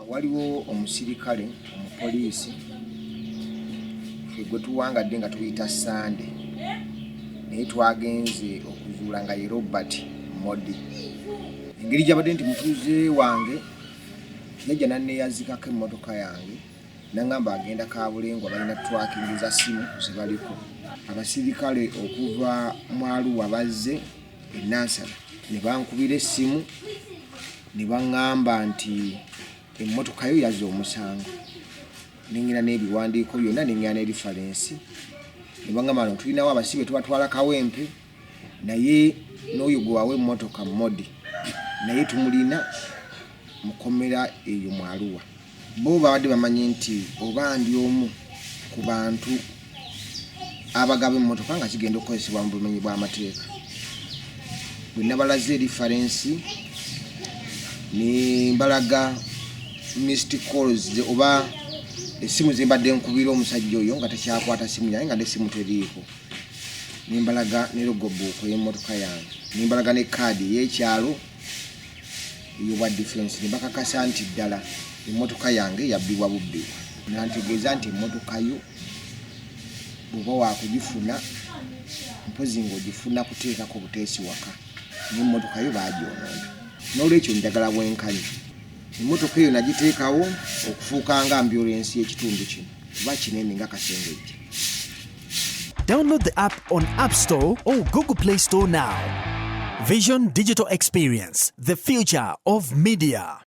Waliwo omusirikale omupoliisi ffe gwe tuwangadde nga tuyita Sande, naye twagenze okuzuula nga ye Robert Modi. Engeri gyabadde nti mutuuze wange, yajja nanneeyazikako emmotoka yange nangamba agenda Kabulengwa, balina tracking za ssimu ze baliko. Abasirikale okuva mu Arua bazze e Nansana ne bankubira essimu ne baŋŋamba nti emmotoka yo yazza omusango. Nengenda n'ebiwandiiko byonna, nengenda ne reference, ne baŋŋamba no tulinawo abasibe tubatwala Kawempe, naye n'oyo gwe wawa emmotoka Modi naye tumulina mukomera eyo mu Arua. Bo babadde bamanyi nti oba ndi omu ku bantu abagaba emmotoka nga zigenda okukozesebwa mu bumenyi bw'amateeka. Bwe nabalaze reference ne mbalaga missed calls oba essimu ze mbadde nkubira omusajja oyo nga takyakwata simu yange, nga n'essimu teriiko, ne mbalaga ne logbook ey'emmotoka yange, ne mbalaga ne kaadi ey'ekyalo ey'obwa defense, ne bakakasa nti ddala emmotoka yange yabbibwa bubbibwa. Nantegeeza nti emmotoka yo bw'oba wakugifuna, mpozi ng'ogifuna kuteekako buteesi waka, naye emmotoka yo baagyonoona. N'olwekyo njagala bwenkanya. Emmotoka eyo nagiteekawo okufuuka nga ambulensi y'ekitundu kino, kuba kinene nga Kasengejja. Download the app on App Store or Google Play Store now. Vision Digital Experience, the future of media.